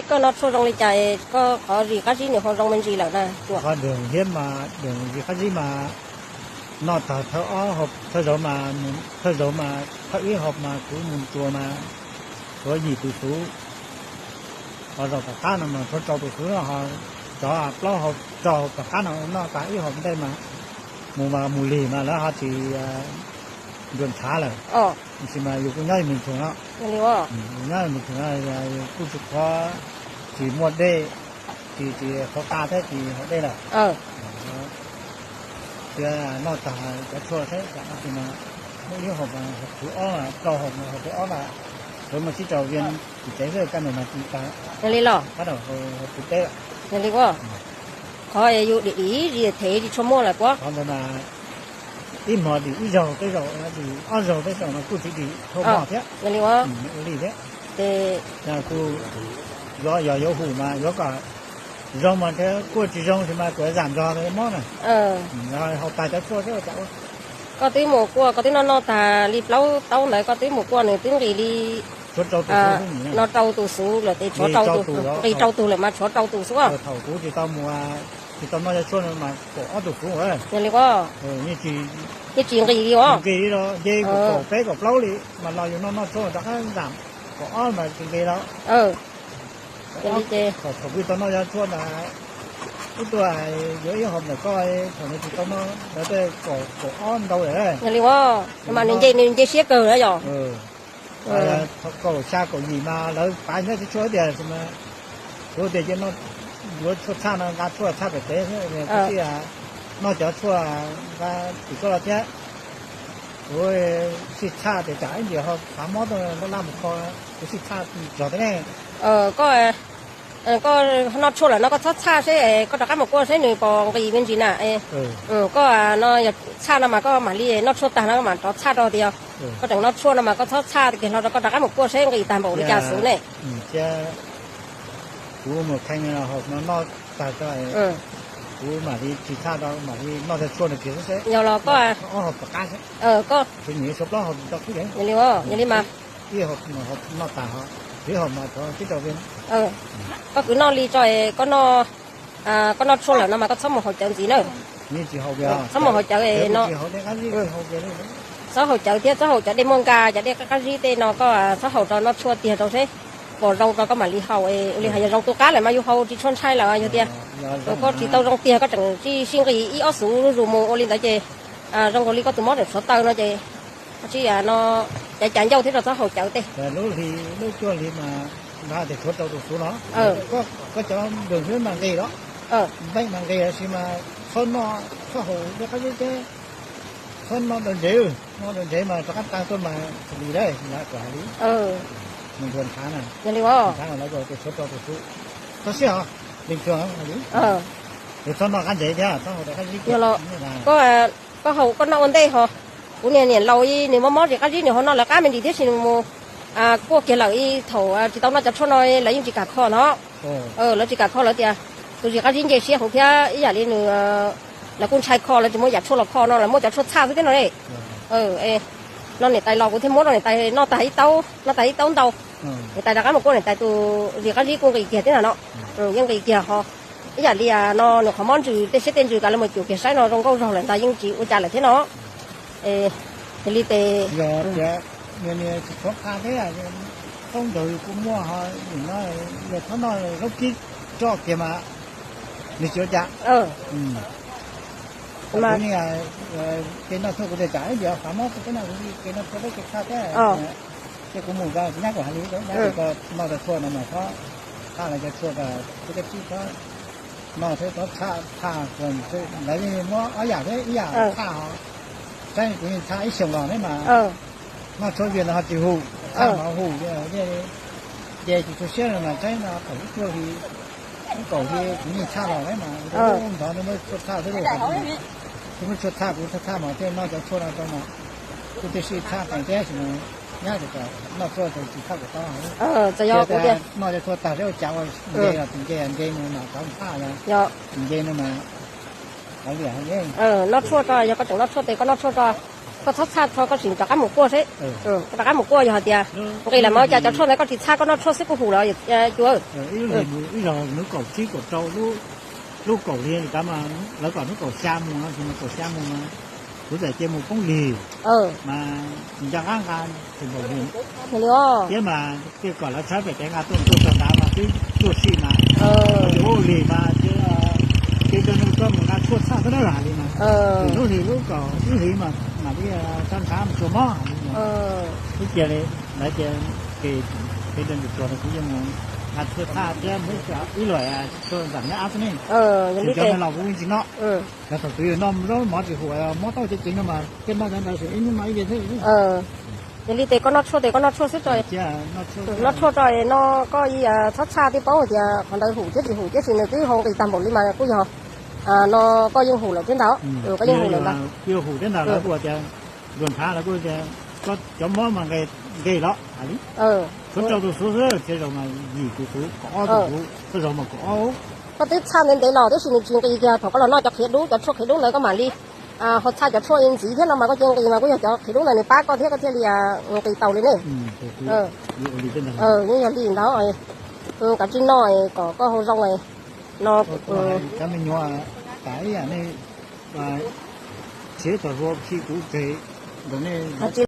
Koj noj tshuaj zoo li cas koj qhov zis qab zib nws ho zoo me ntsis lawm na? Qhov dwg hiab mas, dwg zis qab zib mas noj tag thawj ob hauv, thawj zaug mas, thawj zaug mas thawj ib hauv mas kuv mus tsuas mas tshuav yim tus xuv, ho zaum tom qab no mas tshuav rau tus xuv, ho cov plaub hauv rau tom qab no noj tag ib hauv ntej mas mus mas mus lig mas lawv ho tsis ntuas ntshav lawm. Tiam sis mas yus kuj nyob yus me ntxuag no, yus nyob yus me ntxuag no, yus kuj tsis qhuav, tsis muaj dej, tsis, tsis qhuav qa thiab tsis haus dej lawm. Thiab noj tag cov tshuaj thiab tam no ces mas muaj ib hauv mas hauv qhov ob, rau hauv mas hauv qhov ob mas lawv mas sib rau vias tim tsev xwb, kaj ntug mas ci tag, li los qab rau hauv kuv teb lawm. Li ua qhov yus dim dim zis thev tsis tshua muaj lawm puab. Qhov ntawd mas ib hmos dim ib zaug peb zaug, dim ob zaug peb zaug mas kuj tsis dim tshua mos thiab. Li ua li thiab. Ces kuj yuav, yog yuav hum mas yuav kom zoo mas thiab, kuj tsis zoo sis mas kuv zam nrog mob na. Haus tas cov tshuaj thiab ua cas ua. Koj twb mus kuaj, koj twb noj noj tag li plaub taub ntawd koj twb mus kuaj nws twb nqis li, no rau tus xuv lawm ces tshuav rau tus, nqis rau tus lawm mas tshuav rau tus xwb. Thaum kuv tsis tau mus, tsis tau noj cov tshuaj no mas kaum ob tus xuv, li ua, yeej tsis nqis li os. Nqis li los nce kaum peb kaum plaub li mas los yus noj noj tshuaj rov qab zam, kaum ob mas tsis nqis lawm. Thaum kuv tsis tau noj cov tshuaj mas ib tug yuav ib hom ntawm koj, thaum nws tsis tau noj ntawd tej kaum ob ntau lawm. Li ua, mas nws nce, nws nce siab kawg na yom. Kaum xya kaum yim mas lawv pav nyob tsis tshuaj tiag, kuv tias cia yuav tshuaj txhaj no, nqa tshuaj txhaj pem tsev, kuv thiaj noj cov tshuaj nqa tim koj los thiab. Kuv sij txhaj tias tsam ib ntsis ho fav mob tuaj laj laj mus kho, kuv sij txhaj zog thiab ne. Koj, koj noj tshuaj lawm no koj txhob txhaj seb, koj rov qab mus kuaj seb nws puas nqis me ntsis na. Koj no yog txhaj no mas koj mam li noj tshuaj tag no koj mam rov txhaj rau tias, koj tseem noj tshuaj no mas koj txhob txhaj kiag hlo rau, koj rov qab mus kuaj seb nqis tag npaum li cas xwb ne. Kuv mus kheej no noj tag, kuv mam li tsis txhaj rau, mam li noj cov tshuaj no kiag xwb seb. Yog los koj, koj, yog li mas, noj tag, tib hom mas tsib rau, koj kwv noj li tso, koj noj tshuaj lawm no mas koj txhob mus haus cawv ntxiv na. Txhob mus haus cawv no, txhob haus cawv thiab txhob haus cov dej muaj nkas, cov dej qab zib tej no koj txhob haus rau, noj tshuaj tiag rau seb puas zoo rau koj mam li haus. Ua li hais yog zoo tu qab lawm mas yus haus tsis tshua ntshai lawm, yog tias koj tsis tau zoo tiag koj tseem sij nqis ib ob xuv zuj zus mus ua li ntawd ces zoo nkaus li koj tus mob tseem tshuav taw no ces, tsis, no, caiv cav ncauj thiab rau txhob haus cawv tej. Lub hli, lub cuaj hli mas nqa tias tshuav rau tus xuv no, koj cov nplooj xwb mas nqis los, npeej mas nqis los sis mas txhob noj, txhob haus dej qab zib thiab, txhob noj daus ntsev, noj daus ntsev mas rov qab tag tuaj mas tsis li lawm, lawv kuj hais li. Mus nrog ntshav na, ntshav na lawv kuj tias tshuav rau tus xuv, txhob siab os, li tsuag hais li. Yus txhob noj qab ntsev thiab txhob haus dej qab zib kiag. Koj, koj haus koj noj ua ntej ho, kuv niag niam laus nws mob mob zis qab zib nws ho noj lawv qab me ntsis thiab sis nws mus kuaj kiag lawm, thaum tsis tau noj cov tshuaj no lawv yeej tsis kam kho no. Lawv tsis kam kho, lawv tias tus zis qab zib nce siab heev thiab ib yam li nws, lawv kuj ntshai kho, lawv tsis muaj yam tshuaj los kho no, lawv muab cov tshuaj txhaj xwb thiab no ne. No niam tais los kuv thiaj muab rau niam tais noj tag ib taub, noj tag ib taub ntau. Niam tais rov qab mus kuaj niam tais tus zis qab zib kuj nqis kiag thiab na no. Yeej nqis kiag ho. Ib yam li no nws qhov mob ntsws, tej siab tej ntsws kav lawv mus cum kiag saib no zoo nkauj zog lawm ntag yeej tsis ua cas lawm thiab no. Yog li tes, yog tias nws tsis tshuav qa thiab, taub ntawd kuj muaj ho, nim no yog txhob noj zaub kib roj kiag mas nws tsis ua cas. Kuv ne, kev noj tshuaj kuv tias tsam ib ntsis fav mob xwb, kev noj tshuaj peb kev txhaj thiab. Ces kuv mus, kuv nyab kuj hais li, nyab tias koj noj cov tshuaj no mas txhob txhaj lawv cov tshuaj, txhob noj thiab txhob txhaj, txhaj, lawv muab ob yam thiab, ib yam txhaj ho, saib kuv yeej txhaj ib xyoos los ne mas noj tshuaj vias ntawd ho tsis hum, txhaj mas hum, ces tsis tshua siab no mas saib no thaum ib cuaj hli, ib kaum hli kuv yeej txhaj los ne mas, ntov no muab tshuaj txhaj xwb, kuv muab tshuaj txhaj, kuv txhaj txhaj mas thiaj noj cov tshuaj no rau mas kuv thiaj sij txhaj qees thiab sis mas nyab tias kom noj tshuaj tsis txhaj kuv tau. Txawm yog kuv tias noj cov tshuaj tag seb ua cas ua nce los tsis nce, nce no mas txhob txhaj, tsis nce no mas qhov liam. Noj tshuaj tso, yog koj tseem noj tshuaj tes koj noj tshuaj tso. Koj txhob txhaj rho, koj tsis rov qab mus kuaj seb. Koj rov qab mus kuaj yog hais tias nqis lawm mas ua cas cov tshuaj ntawd koj tsis txhaj, koj noj tshuaj xwb kuj hum lawm cuav. Ib lub hlis mus ib zaug hnub kaum tsib kaum rau, lub kaum hli li ntawd mas lawv kom hnub kaum xya mus no, hnub kaum xya mus mas kuv txawm cia mus poob lig mas nco qab nqa tsis npaum li thiab mas cia kom lawv tshawb pem kev nqa tuaj tuaj txog ntawd mas twb tuaj sim mas ua lig mas cia rau nws tuaj mus nqa tshuaj txhaj xwb na, hais li mas. Lub hlis lub kaum ib hlis mas mam li sab ntshav mus tsuas mob, hais li mas. Ib cia li lawv tias kev rau nws tsuas no kuv yeej mus nqa tshuaj txhaj thiab mus ib luam tshuaj ntam nyob ab xwb ne. Cov me los kuv yeej tsis noj. Yog thaum twg yog noj zaub mov tsis hum, mob tau ceev ceev no mas thiaj noj cov ntawd, ib hnub noj ib yam thiab. Yog li ces koj noj tshuaj ces koj noj tshuaj xwb tso. Noj tshuaj tso no koj txhob txhaj, twb paub hais tias qhov ntawd hum thiab tsis hum, tiam sis nws twb ho nqis tag npaum li mas kuj yog no koj yeej hum lawm thiab ntag. Koj yeej hum lawm ntag. Yog hum thiab ntag, lawv kuj tias ntuas ntshav lawv kuj tias koj cov mob mas nqis los hais li. Tshuav rau tus xuv xwb, tej zaum mas yim tus xuv, kaum ob tus xuv, tej zaum mas kaum ob. Koj twb txhaj ntev ntev los tiam sis nws tsis nqis kiag, thaum koj los noj cov qhiav dub, cov tshuaj qhiav dub ntawd koj mam li ho txhaj cov tshuaj ntxiv thiab no mas koj cia nqis mas kuj yog cov qhiav dub ntawd nws pab koj thiab koj thiaj li nqis tau li ne. Yeej yog li ntawd, kav tsij noj kom koj hau zoo no. Cov me nyuam tas ib yam nej, tshiav txog hlua khi kuv tseg ntawm nej.